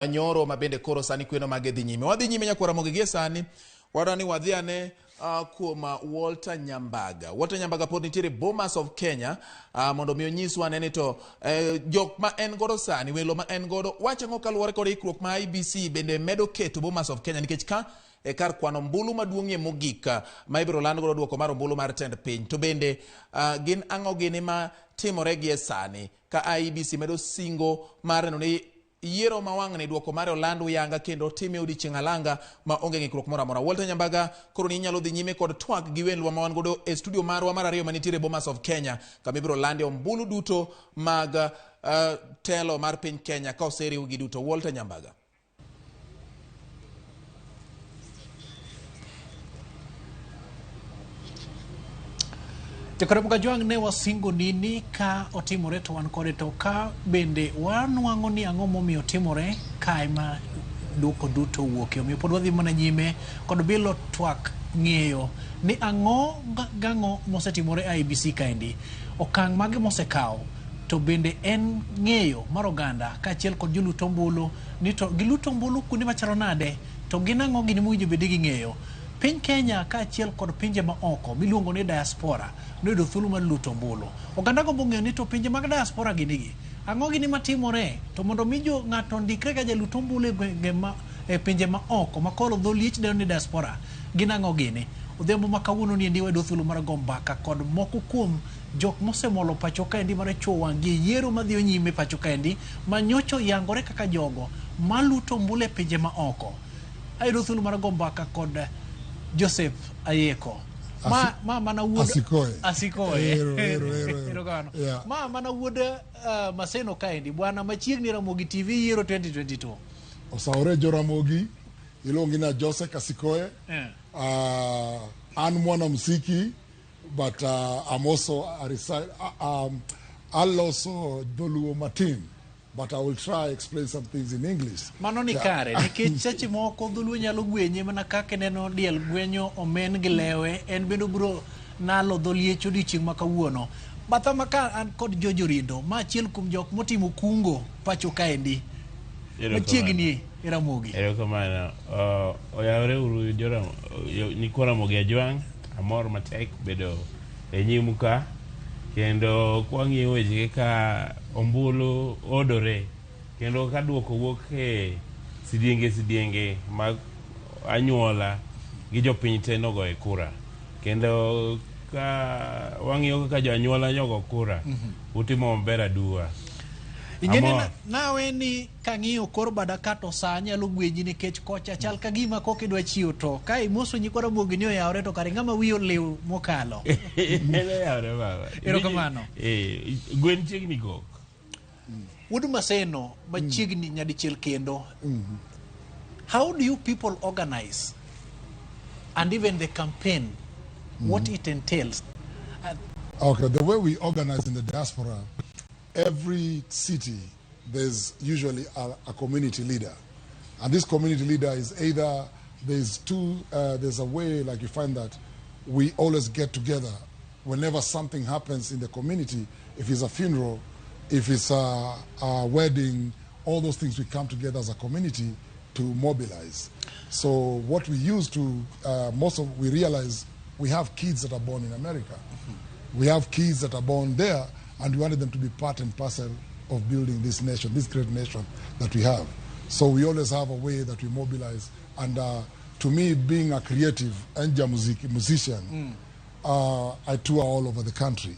Nyoro ma bende koro sani kweno mage dhi nyime. Wadhi nyime nyakwar Ramogi gie sani. Wadwa ni wadhi ane kuom Walter Nyambaga. Walter Nyambaga pod nitiere Bomas of Kenya mondo mi onyiswa ane ni to jok ma en godo sani, welo ma en godo, wacho ang'o kaluwore kod ikruok ma IEBC bende medo keto Bomas of Kenya nikech ka e kar kwano ombulu maduong'ie mogik ma ibiro land godo duoko mar ombulu mar tend piny. To bende gin ang'o gini ma timore gie sani ka IEBC medo singo mar neno ni Yiero ma wang'ni duoko mare oland uyanga kendo otime odiechieng' alanga ma onge ng'ikruok moro amora. Walter Nyambaga koro ni inyalo dhi nyime kod twak gi wendwa ma wan godo e studio marwa mar ariyo manitiere Bomas of Kenya kama ibiro lande ombulu duto mag telo mar piny Kenya ka oseriwgi duto. Walter Nyambaga. Jokaramogi Ajwang' ne wasingo ni ni ka otimore to wan kode to ka bende wanwang'o ni ang'o momiyo otimore ka ema duoko duto wuokie. Omiyo pod wadhi mana nyime kod bilo twak ng'eyo ni ang'o gang'o mosetimore IEBC kaendi, okang' mage mosekawo to bende en ng'eyo mar oganda kaachiel kod jolut ombulu ni to giluto ombulu kuonde machalo nade to gin ang'o gini mowinjo bed ni ging'eyo. Piny Kenya kaachiel kod pinje ma oko miluongo ni diaspora noyudo thuolo mar luto ombulu. Oganda gombo ng'eyo ni to pinje mag diaspora gini gi, ang'o gini matimore to mondo mi jo ng'ato ondikre ka jalut ombulu e gwenge ma e pinje ma oko ma koro dho liech dendo ni diaspora gin ang'o gini. Odhiambo ma kawuono ni endi wayudo thuolo mar go mbaka kod moko kuom jok mosemolo pacho kaendi mar chwo wang'gi e yiero madhi nyime pacho kaendi ma nyocha oyangore kaka jogo maluto ombulu e pinje ma oko. Ayudo thuolo mar go mbaka kod Joseph Ayeko. Ma, ma mana wuod Asikoe. Asikoe. Ero, ero, ero, ero. Erokamano. Yeah. Ma mana wuod Maseno kaendi bwana machiegni Ramogi TV yiero 2022. Osawore Joramogi, iluongi na Joseph Asikoe. Yeah. An mwana muziki but I'm also a aloso dholuo matin. But I will try explain some things in English. Mano ni kare, nikech seche moko dholuo nyalo gwenye mana kaka ineno diel gwenyo omen gi lewe, en bende obiro nalo dholiech odiochieng' ma kawuono. Batha ma ka an kod George Orindo, ma achiel kuom jok motimo kungo pacho kaendi. Machiegni e Ramogi. Erokamano. Oyawre uru nyikwa Ramogi Ajwang', amor matek bedo e nyimu ka. Kendo kwang'iyo weche kaka ombulu odore kendo ka duoko wuok e sidienge sidienge mag anyuola gi jopiny te nogoye kura. Kendo ka wang'iyo kaka jo anyuola nyogo kura, utimo maber aduwa. Ing'eni Amor. nawe ni kang'iyo kor bada ka to saa nyalo gwenyi nikech kocha chal ka gima kok idwa chiwo to ka imoso nyikwa Ramogi ni oyawre to kare ng'ama wiye oliw mokalo. En oyawre baba. Erokamano. Gwen chiegni kok. Wuod Maseno machiegni nyadichiel kendo. How do you people organize and even the campaign, what it entails? Okay, the way we organize in the diaspora, every city there's usually a community leader. And this community leader is either, there's two, there's a way, like you find that we always get together whenever something happens in the community. If it's a funeral, if it's a wedding, all those things we come together as a community to mobilize. So what we use to, most of, we realize we have kids that are born in America. We have kids that are born there, and we wanted them to be part and parcel of building this nation, this great nation that we have. So we always have a way that we mobilize. And to me, being a creative and a musician, I tour all over the country.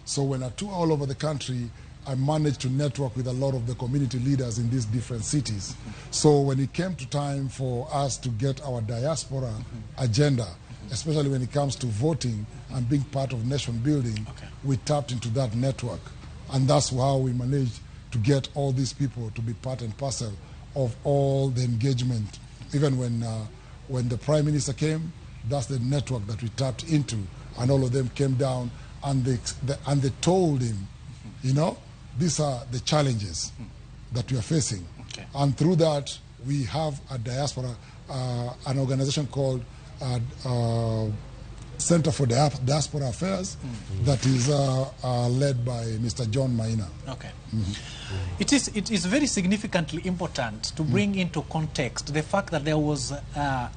So when I tour all over the country, I managed to network with a lot of the community leaders in these different cities. So when it came to time for us to get our diaspora agenda, especially when it comes to voting and being part of nation building, we tapped into that network. And that's how we managed to get all these people to be part and parcel of all the engagement. Even when the Prime Minister came, that's the network that we tapped into. And all of them came down and they told him, these are the challenges that we are facing. And through that, we have a diaspora, an organization called Center for Diaspora Affairs that is led by Mr. John Maina. Okay. It is very significantly important to bring into context the fact that there was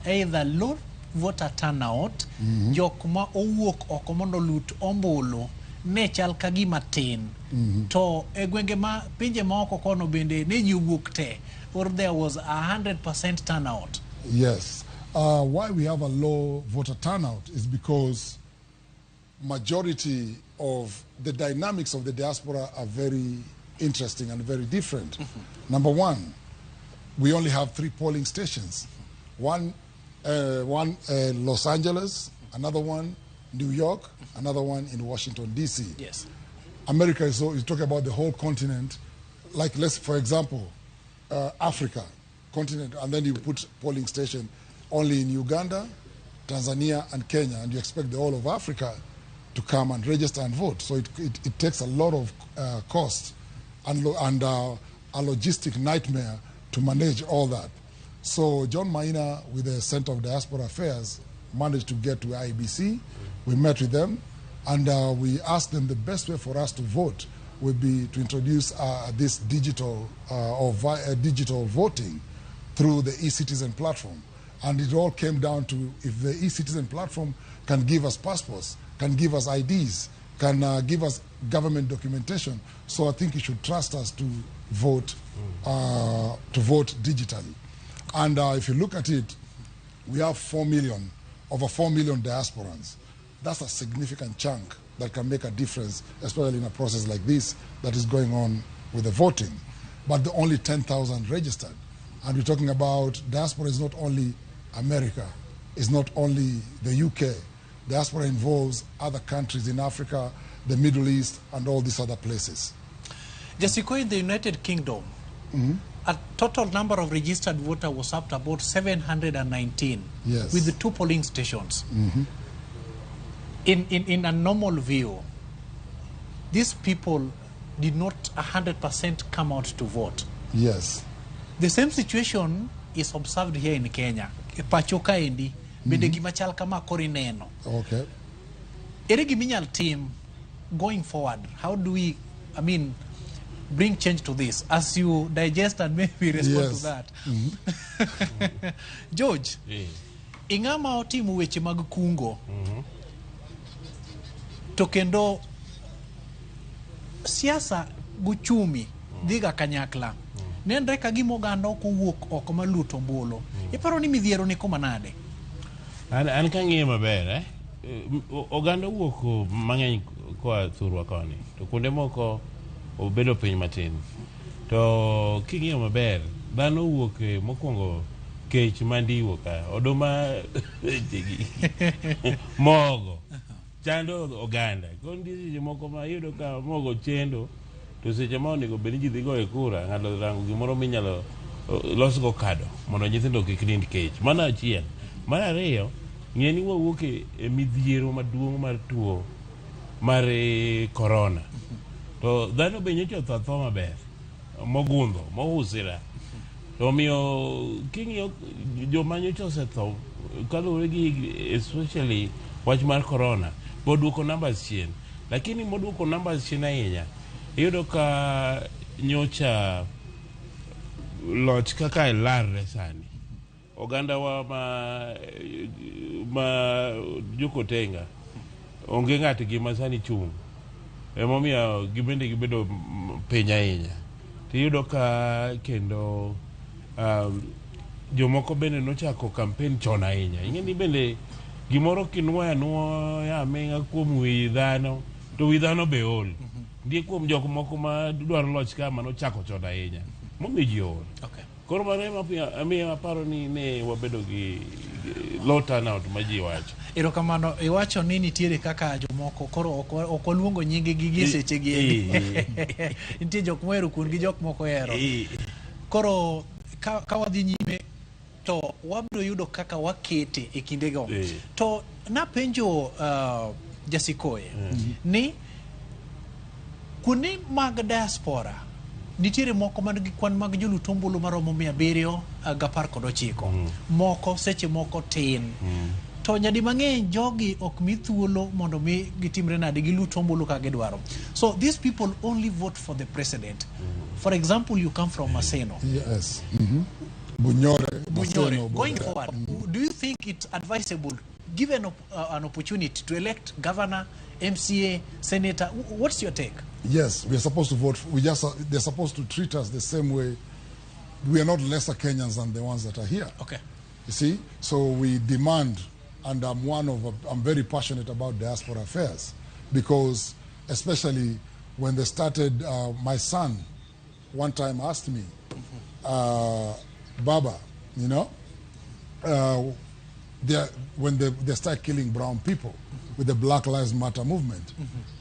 either low voter turnout, jok ma owuok oko mondo olut ombulu ne chal ka gima tin. To e gwenge ma pinje ma oko kono bende ne ji owuok te, or there was 100% turnout. Yes. Why we have a low voter turnout is because majority of the dynamics of the diaspora are very interesting and very different. Number one, we only have three polling stations. One, Los Angeles, another one, New York, another one in Washington, D.C. America is so you talk about the whole continent, like let's for example, Africa continent, and then you put polling station only in Uganda, Tanzania, and Kenya, and you expect the whole of Africa to come and register and vote. So it takes a lot of cost and a logistic nightmare to manage all that. So John Maina with the Center of Diaspora Affairs managed to get to IEBC. We met with them and we asked them the best way for us to vote would be to introduce this digital or digital voting through the e-citizen platform. And it all came down to if the e-citizen platform can give us passports, can give us IDs, can give us government documentation. So I think you should trust us to vote digitally. And if you look at it, we have 4 million, over 4 million diasporans. That's a significant chunk that can make a difference, especially in a process like this that is going on with the voting. But the only 10,000 registered. And we're talking about diaspora is not only America, it's not only the UK. Diaspora involves other countries in Africa, the Middle East, and all these other places. Jessica, in the United Kingdom, a total number of registered voters was up to about 719 with the two polling stations. In a normal view, these people did not 100% come out to vote. The same situation is observed here in Kenya. E pacho kaendi, bende gima chal kama koro ineno. Ere gima inyal tim going forward? How do we, I mean, bring change to this as you digest and maybe respond to that? George, ing'ama otimo weche mag kungo to kendo siasa guchumi dhiga kanyakla. Nenre ka gima oganda ok owuok oko maluto ombulu. Iparo ni midhiero ni kuma nade? An kang'iye maber, eh? Oganda owuok mang'eny koa thurwa koni to kuonde moko obedo piny matin to king'iyo maber dhano owuok mokwongo kech mandiwo ka oduma mogo chando oganda. Koro nitie seche moko ma iyudo ka mogo chendo to seche ma onego bed ni ji dhi goye kura, ng'ato rango gimoro minyalo losgo kado mondo nyithindo kik nind kech. Mano achiel. Mar ariyo, ng'e ni wawuok e midhiero maduong' mar tuo mar corona to dhano be nyocha otho atho maber mogundho mousira to omiyo king'iyo joma nyocha osetho kaluwore gi especially wach mar corona boduoko numbers chien, lakini moduoko numbers chien ahinya iyudo ka nyocha loch kaka larre sani oganda wa ma jokotenga onge ng'atgi ma sani chung', emomiyo gibende gibedo piny ahinya. Tiyudo ka kendo jomoko bende nochako campaign chon ahinya. Ing'e ni bende gimoro kinuoyo anuoya aming'a kuom wi dhano to wi dhano be ol. Nitie kuom jok moko ma dwaro loch ka manochako chon ahinya momiyo ji ol. Koro mano ema miyo aparo ni ne wabedo gi low turnout ma ji wacho. Erokamano. Iwacho ni nitiere kaka jomoko koro ok waluongo nying gi gi seche gi endi. Nitie jok mohero kuon gi jok moko ohero. Koro ka wadhi nyime to wabiro yudo kaka wakete e kindego. To napenjo Jasikoye ni kuonde mag diaspora nitiere moko man gi kwan mag jolut ombulu maromo 719, moko seche moko tin. To nyadi mang'eny jogi ok mi thuolo mondo mi gitimre nade gilut ombulu ka gidwaro. So these people only vote for the president. For example, you come from Maseno. Yes. Bunyore. Bunyore. Maseno, Going Bunyore. forward, do you think it's advisable, given an opportunity to elect governor, MCA, senator? What's your take? Yes, we are supposed to vote. They're supposed to treat us the same way. We are not lesser Kenyans than the ones that are here. Okay. You see? So we demand, and I'm very passionate about diaspora affairs, because especially when they started, my son one time asked me, Baba, you know, when they start killing brown people with the Black Lives Matter movement.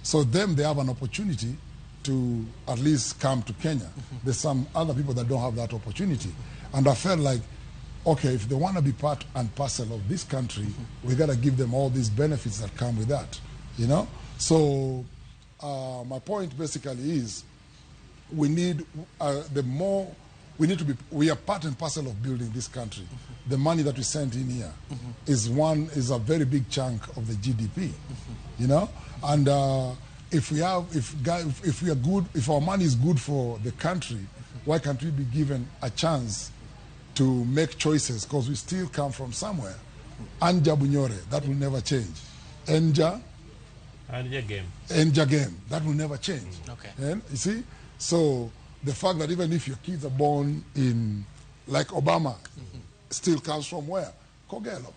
So them, they have an opportunity to at least come to Kenya. There's some other people that don't have that opportunity. And I felt like, okay, if they want to be part and parcel of this country, we got to give them all these benefits that come with that, you know? So my point basically is we need, the more, we need to be, we are part and parcel of building this country. The money that we send in here is a very big chunk of the GDP, you know? And if we have, if, guy, if we are good, if our money is good for the country, why can't we be given a chance to make choices? Because we still come from somewhere. Anja Bunyore, that will never change. Enja, Anja game. Enja game, that will never change. Okay. And you see, so the fact that even if your kids are born in, like Obama, still comes from where? Kogelo.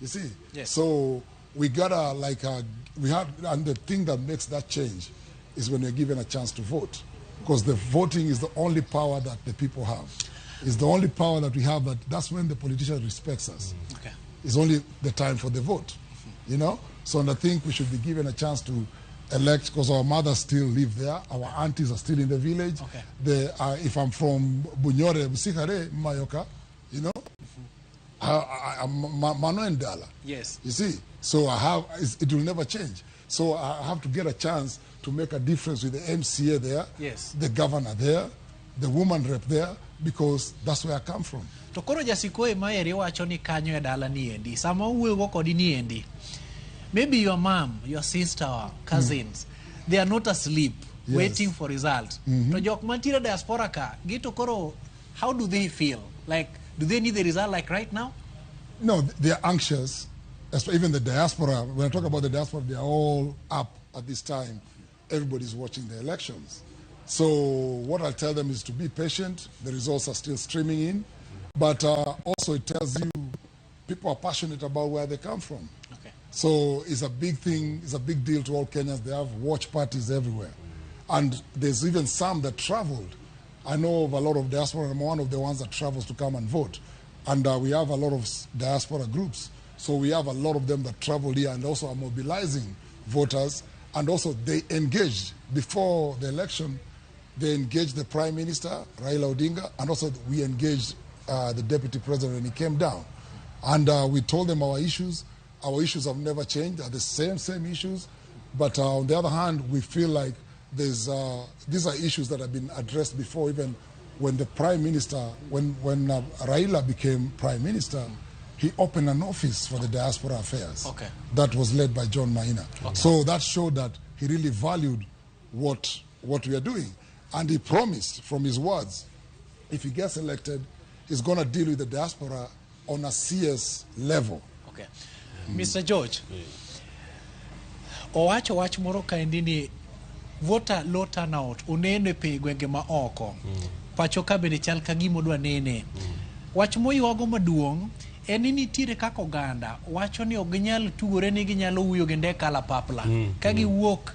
You see? Yes. So we got to, like, we have, and the thing that makes that change is when you're given a chance to vote. Because the voting is the only power that the people have. It's the only power that we have, that's when the politician respects us. Okay. It's only the time for the vote, you know? So and I think we should be given a chance to elect, because our mothers still live there, our aunties are still in the village. Okay. If I'm from Bunyore, Busikare, Mayoka, you know? Mano Ndala. Yes. You see? So I have, it will never change. So I have to get a chance to make a difference with the MCA there, Yes. the governor there, the woman rep there, because that's where I come from. To koro jasikoe maeri wacho ni kanyo e dala ni endi. Sama uwuoyo kodi ni endi, maybe your mom, your sister, cousins, they are not asleep, Yes. waiting for result. To jok mantiere diaspora ka, gito koro, how do they feel? Like, do they need the result like right now? No, they are anxious. Even the diaspora, when I talk about the diaspora, they are all up at this time. Everybody's watching the elections. So what I tell them is to be patient. The results are still streaming in. But also it tells you people are passionate about where they come from. Okay. So it's a big thing. It's a big deal to all Kenyans. They have watch parties everywhere. And there's even some that traveled. I know of a lot of diaspora. I'm one of the ones that travels to come and vote. And we have a lot of diaspora groups. So we have a lot of them that travel here and also are mobilizing voters. And also they engaged before the election. They engaged the Prime Minister, Raila Odinga, and also we engaged the Deputy President when he came down. And we told them our issues. Our issues have never changed. They're the same issues. But on the other hand, we feel like these are issues that have been addressed before, even when the Prime Minister, when Raila became Prime Minister, he opened an office for the diaspora affairs. Okay. That was led by John Maina. Okay. So that showed that he really valued what we are doing. And he promised from his words, if he gets elected, he's going to deal with the diaspora on a CS level. Okay. Mr. George, owacho wach moro kaendi ni voter low turnout oneno e piny gwenge ma oko. Pacho ka bende chal ka gima odwa nene. Wach moywago maduong' en ni nitiere kaka oganda wacho ni ok ginyal tugore ni ginyalo wuoyo gi ndek kalapapla ka giwuok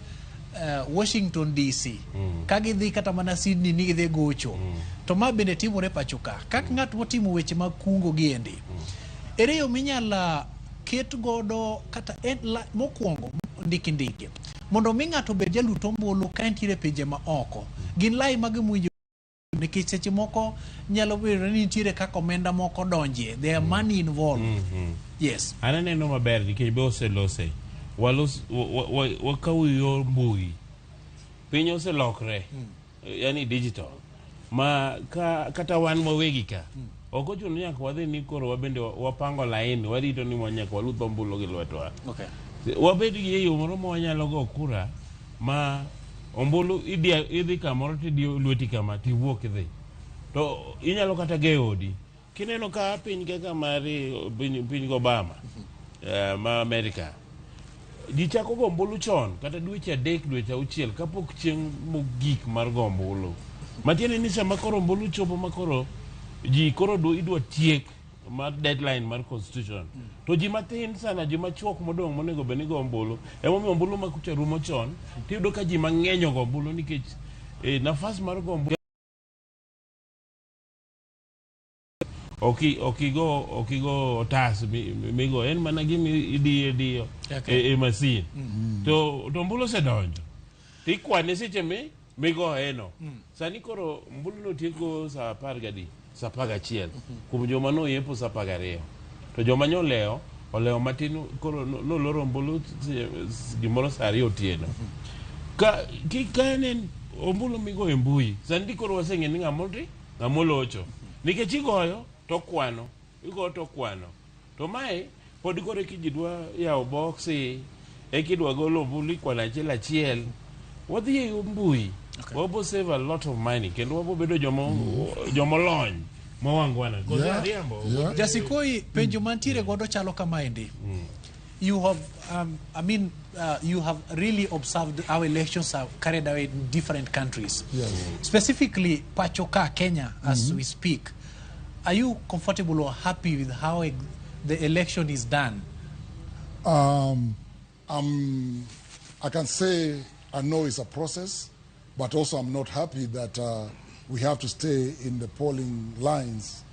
Washington DC ka gidhi kata mana Sydney ni gidhi gocho. To ma bende timore pacho ka. Kaka ng'at motimo weche mag kungo gi endi. Ere yo minyalo ket godo kata en la, mokwongo ndiki ndike mondo mi ng'ato obed jalut ombulu ka entiere e pinje ma oko. Gin lai mage mowinjo nikech seche moko nyalo bedo ni nitiere kaka omenda moko donje. There are money involved. Yes. An aneno maber nikech be oselose. Wakawo yor mbui. Piny oselokre. Yani digital. Ma ka, kata wan wawegi ka. Ok ochuno ni nyaka wadhi ni koro wabende wapango laini warito ni nyaka waluth ombulu gi lwetwa. Wabed gi e yo moro ma wanyalo go kura ma ombulu idhi kamoro tidiyo lweti kama tiwuok idhi. To inyalo kata ge odi. Kineno ka piny kaka mar piny Obama ma Amerika ji chako go ombulu chon kata dweche 3 dweche 6 kapok chieng' mogik mar go ombulu. Matiende ni sama koro ombulu chopo ma koro ji koro idwa tiek mar deadline mar constitution to ji mathin sana ji machuok modong' monego bed ni go ombulu. Emomiyo ombulu ma kucha rumo chon tiyudo ka ji mang'eny ogo ombulu nikech nafas mar go ombulu okigo otas migo en mana gima idiyo e masin. To ombulu osedonjo tikwane seche migoyeno. Sani koro ombulu notieko saa 10 saa 11 kuom joma noyepo saa 12 to joma nyolewo olewo matin koro noloro ombulu gimoro saa 2 otieno. Ka en ombulu migoyo e mbui sani koro waseng'e ni ng'amolocho nikech igoyo to kwano igoyo to kwano to mae pod koro eki ji dwa yawo boksi eki dwa golo ombulu ikwano achiel achiel. Wadhi e mbui. Wabo save a lot of money kendo wabo bedo jomolony mowangwana. Jasikoi penjo mantiere godo chalo kamaendi. You have you have really observed how elections are carried out in different countries. Yes. Specifically Pachoka, Kenya, as we speak. Are you comfortable or happy with how the election is done? I can say I know it's a process, but also I'm not happy that we have to stay in the polling lines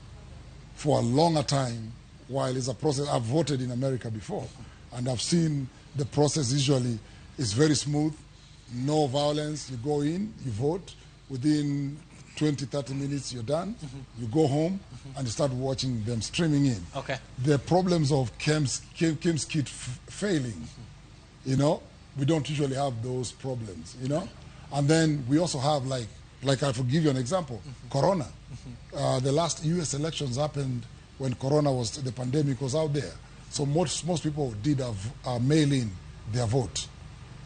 for a longer time while it's a process. I've voted in America before, and I've seen the process usually is very smooth, no violence. You go in, you vote. Within 20, 30 minutes, you're done. You go home and you start watching them streaming in. Okay. The problems of Kim's kit failing, you know, we don't usually have those problems, you know. And then we also have, like I will give you an example, Corona. The last U.S. elections happened when Corona was, the pandemic was out there. So most people did mail in their vote.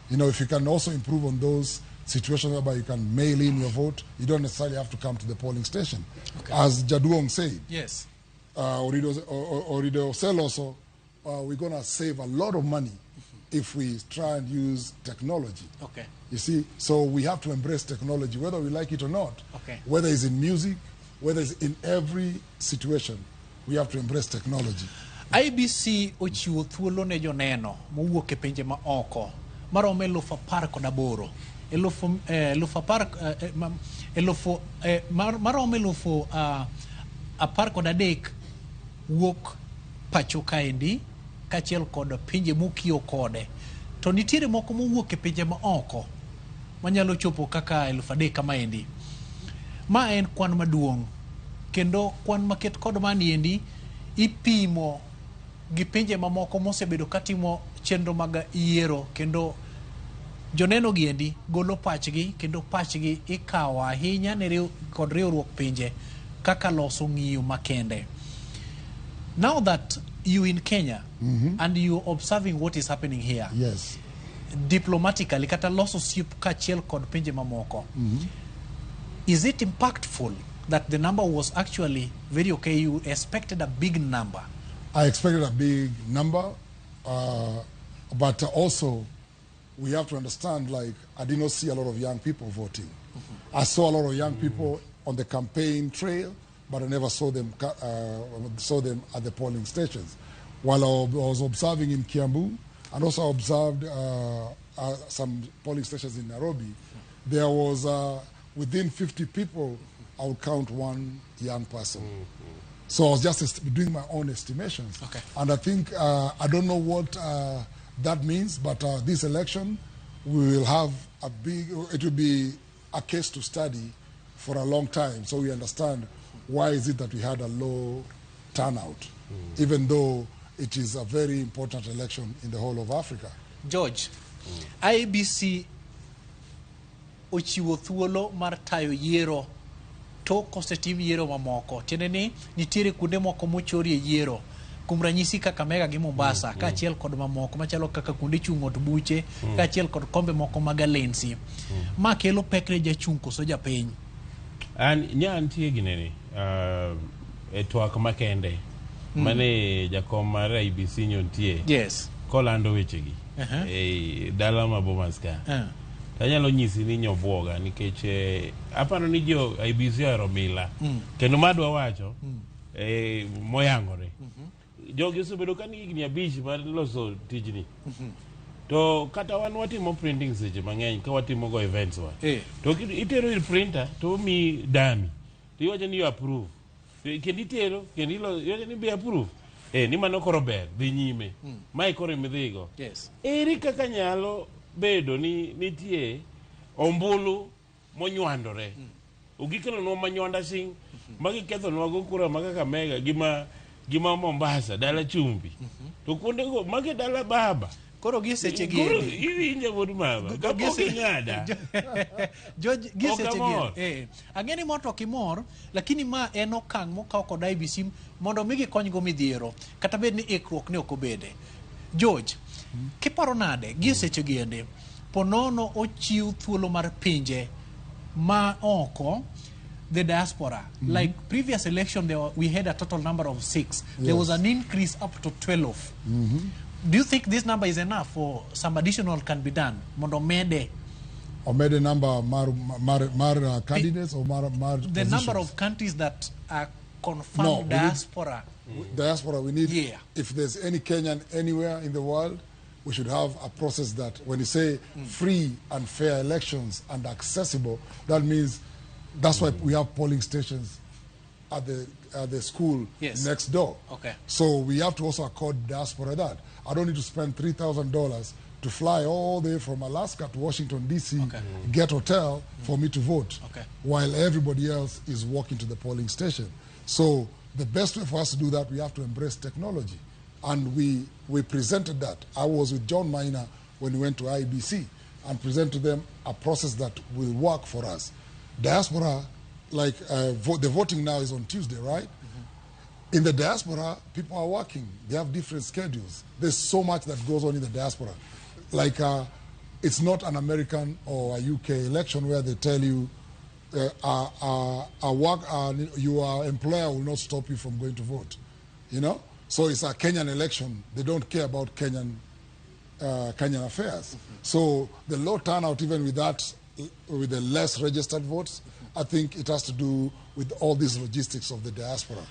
You know, if you can also improve on those situations whereby you can mail in your vote, you don't necessarily have to come to the polling station. Okay. As Jaduong said, yes, Orido Seloso, we're going to save a lot of money if we try and use technology. Okay. You see, so we have to embrace technology, whether we like it or not. Okay. Whether it's in music, whether it's in every situation, we have to embrace technology. IBC ochiwo thuolo ne joneno mowuok e pinje ma oko maromo 18,000 maromo 13,000 wuok pacho kaendi kaachiel kod pinje mokiewo kode. To nitiere moko mowuok e pinje ma oko manyalo chopo kaka 3,000 kamaendi. Ma en kwan maduong' kendo kwan maket kod maniendi ipimo gi pinje mamoko mosebedo katimo chenro mag yiero kendo joneno giendi golo pachgi kendo pachgi ikawo ahinya ne kod riwruok pinje kaka loso ng'iyo makende. Now that you in Kenya and you observing what is happening here, yes, diplomatically kata loso osiep kaachiel kod pinje mamoko, is it impactful that the number was actually very okay? You expected a big number. I expected a big number, but also we have to understand, like, I did not see a lot of young people voting. I saw a lot of young people on the campaign trail, but I never saw them at the polling stations. While I was observing in Kiambu, and also observed some polling stations in Nairobi, there was, within 50 people, I would count one young person. So I was just doing my own estimations. Okay. And I think, I don't know what that means, but this election, we will have a big, it will be a case to study for a long time, so we understand why is it that we had a low turnout, even though it is a very important election in the whole of Africa. George, IEBC ochiwo thuolo mar tayo yiero Tok kosetim yiero mamoko, tiende ni nitiere kuonde moko mochorie yiero. Kuom ranyisi Kakamega gi Mombasa, kaachiel kod mamoko machalo kaka kuonde chung' od buche, kaachiel kod kombe moko mag alensi. Ma kelo pek ne jachung' koso japiny? An nya antie ginene e twak makende mane jakom mar IEBC nyontie kolando wechegi e dala ma Bomas ka. Anyalo nyisi ni nyobuoga nikech aparo ni jo IEBC ohero mila kendo madwa wacho moyangore. Jogi osebedo ka nigi higni 5 mar loso tijni. To kata wan watimo printing seche mang'eny ka watimo go events wa. To itero ir printer to omiyi dummy. To iwacho ni you approve. Kendo itero kendo iwacho ni be approve. Ni mano koro ber dhi nyime. Mae koro emidhigo. Ere kaka nyalo bedo ni nitie ombulu monywandore? Ogikelonwa manywanda sing ma gikethonwa go kura ma Kakamega gi ma Mombasa dala chumbi. To kuondego magi dala baba. Koro gi seche gi Koro iwinja wuod mama. Kapok ing'ada. George, gi Ok seche gi amor. Ang'e ni mor to ok imor, lakini ma en okang' mokaw kod IEBC mondo mi gikonygo midhiero, kata bed ni ikruok ne ok obede. George, kiparo nade gi seche gi ende, po nono ochiw thuolo mar pinje ma oko, the diaspora. Like previous election, we had a total number of 6. There was an increase up to 12. Do you think this number is enough or some additional can be done? Mondo mede. Omede number mar candidates or mar The number positions? of countries that are confirmed No, we need diaspora. Diaspora, we need, if there's any Kenyan anywhere in the world, we should have a process that when you say free and fair elections and accessible, that means that's why we have polling stations at the school next door. So we have to also accord diaspora that. I don't need to spend $3,000 to fly all the way from Alaska to Washington, D.C., get hotel for me to vote, while everybody else is walking to the polling station. So the best way for us to do that, we have to embrace technology. And we presented that. I was with John Maina when we went to IEBC and presented to them a process that will work for us. Diaspora, the voting now is on Tuesday, right? In the diaspora, people are working. They have different schedules. There's so much that goes on in the diaspora. It's not an American or a UK election where they tell you, your employer will not stop you from going to vote. You know? So it's a Kenyan election. They don't care about Kenyan affairs. So the low turnout, even with that, with the less registered votes, I think it has to do with all these logistics of the diaspora.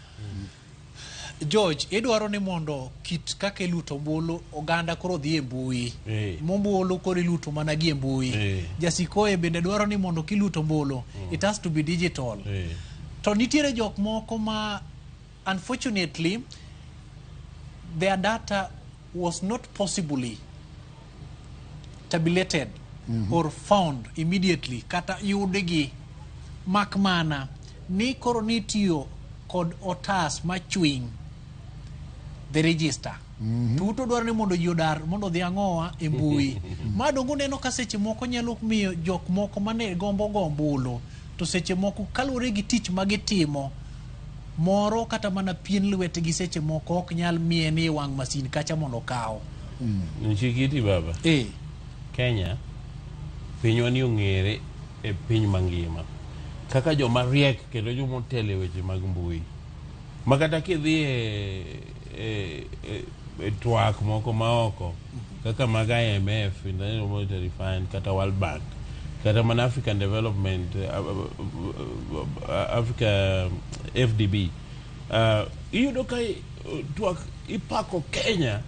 George, idwaro ni mondo kit kaka iluto ombulu, oganda koro dhi e mbui. Mombulu koro iluto mana gi e mbui. Jasikoye bende dwaro ni mondo kiluto ombulu, it has to be digital. To nitiere jok moko ma unfortunately their data was not possibly tabulated or found immediately kata yudgi mak mana ni koro nitiyo kod otas machwiny the register. To uto dwaro ni mondo ji odar mondo odhi ang'owa e mbui. Ma dongo neno ka seche moko nyalo miyo jok moko mane gombo go ombulu to seche moko kaluwore gi tich magitimo moro kata mana pien lwetgi seche moko ok nyal mieni e wang' masin kacha mondo okaw. Nchikiti baba. Kenya pinywa ni ong'ere e piny mangima kaka joma riek kendo joma otelo e weche mag mbui. Ma kata kidhi e twak moko maoko kaka mag IMF, International Monetary Fund, kata World Bank, kata mana African Development, Africa FDB, iyudo ka twak ipako Kenya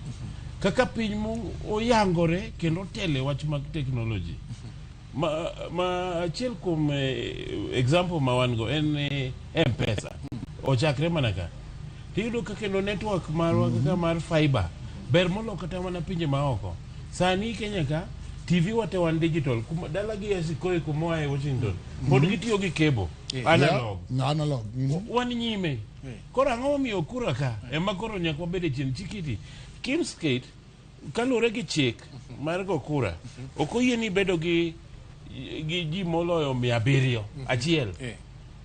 kaka piny moyangore kendo otelo e wach mag technology. Ma achiel kuom example ma wan go en M-Pesa. Ochakre mana ka. Tiyudo ka kendo network marwa kaka mar fiber ber molo kata mana pinje maoko. Sani Kenya ka TV wate wan digital. Kuma dala gi Asikoe kuma oae Washington. Pod gitiyo gi cable. Analog. Yeah, analog. Wan nyime. Koro ang'o momiyo kura ka ema koro nyaka wabed e chien chikiti. Kimskate kaluwore gi chik mar go kura ok oyieni bedo gi ji moloyo 700 achiel.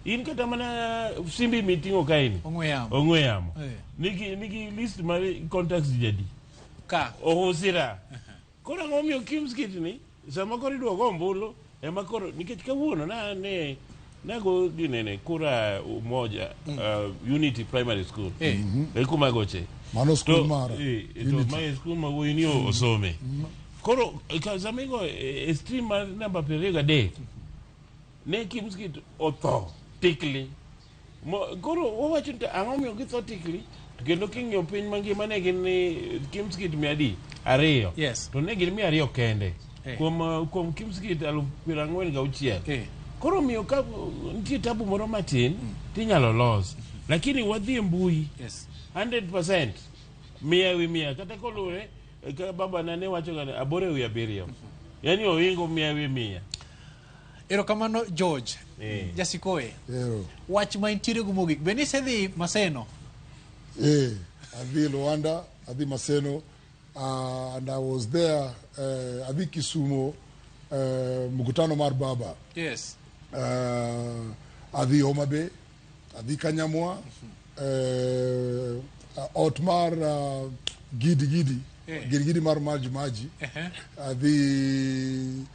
In kata mana simbi miting'o kaeni. Ong'we yamo. Ong'we yamo. Eh. Nigi list mar contacts jadi. Ka. Ohusira. Koro ang'o momiyo KIEMS kit ni sama koro idwa go ombulu ema koro nikech kawuono na ne nago ginene kura Umoja Unity Primary School. Eh. E kuma goche. Mano school To, mara. to Unity. mae skul ma wuoyi ni osome. Koro sama igo e stream mar namba 23 ne KIEMS kit otho tikli. Koro wawacho ni to ang'o miyo githo tikli? To kendo king'iyo piny mangima ne gin ni KIEMS kit 200. Yes. To ne gin 200 kende. Eh. Kuom KIEMS kit 46,000. Eh. Koro miyo ka nitie tabu moro matin tinyalo los. Lakini wadhi e mbui. Yes. 100% 100/100 kata koluwore ka baba na ne wacho ga 8/7 yani ohingo 100/100. Erokamano George. Eh. Jasikoe. Ero. Wach ma intiere go mogik. Be nisedhi Maseno? Adhi Luanda, adhi Maseno, and I was there, adhi Kisumo, mkutano mar baba. Yes. Adhi Homa Bay, adhi Kanyamwa, ot mar Gidi Gidi, Eh. Gidi Gidi mar Maji Maji, Uh-huh. adhi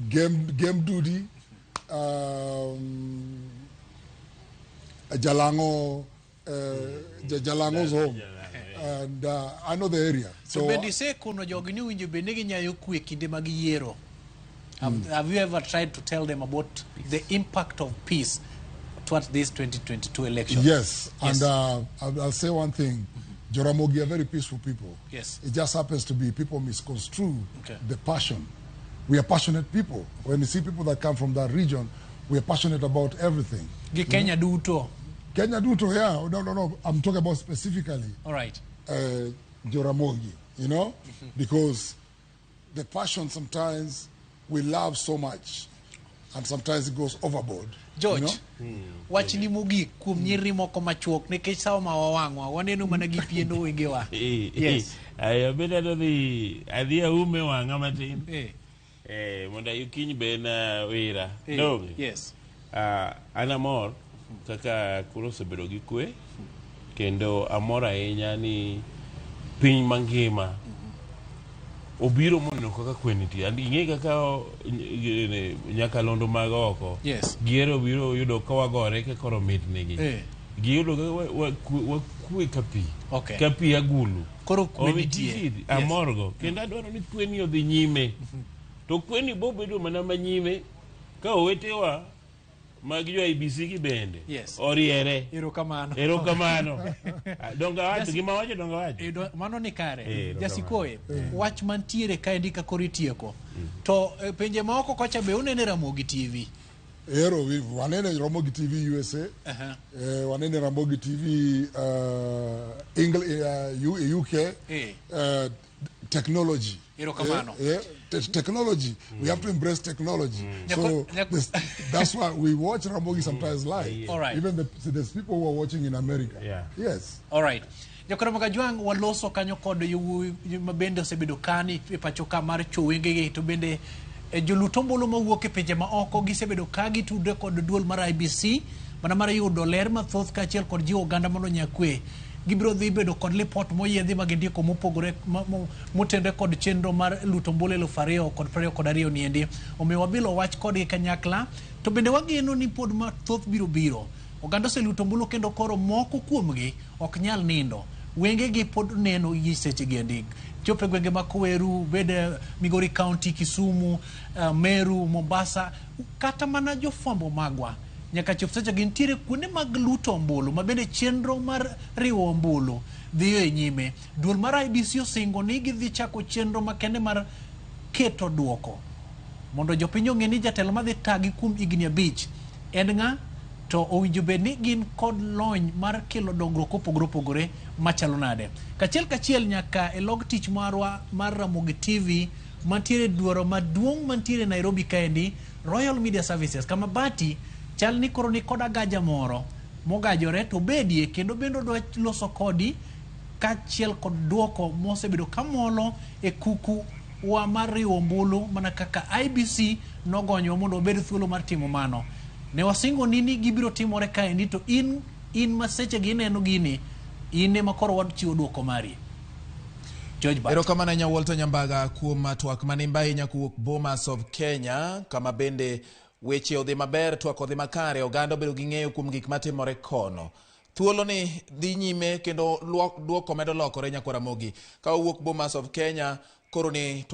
Game Dudi, Jalango, Jalango's home. And I know the area. So So bende isekono jogi ni owinjo bed ni ginyayo kwe kinde mag yiero. Have you ever tried to tell them about the impact of peace towards this 2022 election? Yes, Yes. and I'll say one thing. Joramogi are very peaceful people. Yes. It just happens to be people misconstrue Okay. the passion. We are passionate people. When you see people that come from that region, we are passionate about everything. Gi Kenya duto. Kenya duto, yeah. No, no, no. I'm talking about specifically All right. Joramogi, you know, because the passion sometimes we love so much, and sometimes it goes overboard. George, You know? wachni mogik kuom nyiri moko machuok nikech sawa ma wawang'wa waneno mana gi piendo wengewa. Yes. Ayo bende adhi adhi aume wang'a matin. Eh, Mondo kiny be en wira. Donge? Yes. An amor kaka koro osebedo gi kwe kendo amor ahinya ni piny mangima obiro moneno kaka kwe nitie. And ing'e kaka nyakalondo mag oko Yes. gihero biro yudo ka wagore ka koro mit nigi. Giyudo ka wakwe ka pi. Okay. Ka pi agulu. Koro kwe Omi nitie. tisi, Yes. amorgo. Kendo adwaro ni kweni odhi nyime. To kweni bobedo mana manyime ka owetewa mag jo IEBC gi bende Yes. oriere. Erokamano. Erokamano. Donga wacho gima wacho donga wacho. Mano ni kare. Erokamano. Jasikoe, wach mantiere kaendi ka koro itieko. To pinje maoko kocha be unene Ramogi TV. Ero, wanene Ramogi TV USA, wanene Ramogi TV UK, technology. Erokamano. Technology. We have to embrace technology. So that's why we watch Ramogi sometimes live. All right. Even there's people who are watching in America. Yeah. Yes. All right. Jakoro Magajwang' waloso kanyo kod yowuoyi ma bende osebedo kani e pacho ka mar chuo wengegi to bende jolut ombulu mawuok e pinje ma oko gisebedo ka gitudre kod duol mar IEBC mana mar yudo ler mathoth kaachiel kod jiwo oganda mondo onya kwe. Gibiro dhi bedo kod lipot moyiedhi ma gindiko mopogore motenre kod chenro mar luto ombulu 2022 niendi. Omiyo wabilo wach kodgi kanyakla to bende wageno ni pod mathoth biro biro. Oganda oseluto ombulu kendo koro moko kuomgi ok nyal nindo. Wengegi pod neno gi seche gi endi. Chopo e gwenge mag Koweru, bed Migori County, Kisumu, Meru, Mombasa, kata mana jofwambo magwa. Nyaka chop seche gi nitiere kuonde mag luto ombulu ma bende chenro mar riwo ombulu dhiyo e nyime. Duol mar IEBC osingo ni gidhi chako chenro makende mar keto duoko mondo jopiny ong'e ni jatelo madhi tagi kuom higni 5 en ng'a to owinjo bed ni gin kod lony mar kelo dongruok opogore opogore machalo nade. Kachiel kachiel nyaka e log tich marwa mar Ramogi TV mantiere dwaro maduong' mantiere Nairobi kaendi, Royal Media Services, kama Bati chal ni koro ni kod agaja moro mogajore to bedie kendo bende odwa loso kodi kaachiel kod duoko mosebedo kamolo e kuku wa mar riwo ombulu mana kaka IEBC nogonyo mondo obed thuolo mar timo mano. Ne wasingo ni ni gibiro timore kaendi to in in ma sechegi ineno gini in ema koro wachiwo duoko mari. George Bat. Erokamano ahinya Walter Nyambaga kuom twak manimba ahinya kowuok Bomas of Kenya kama bende weche odhi maber, twak odhi makare, oganda obedo gi ng'eyo kuom gik matimore kono. Thuolo ni dhi nyime kendo duoko medo lokore nyakwar Ramogi. Ka owuok Bomas of Kenya koro ni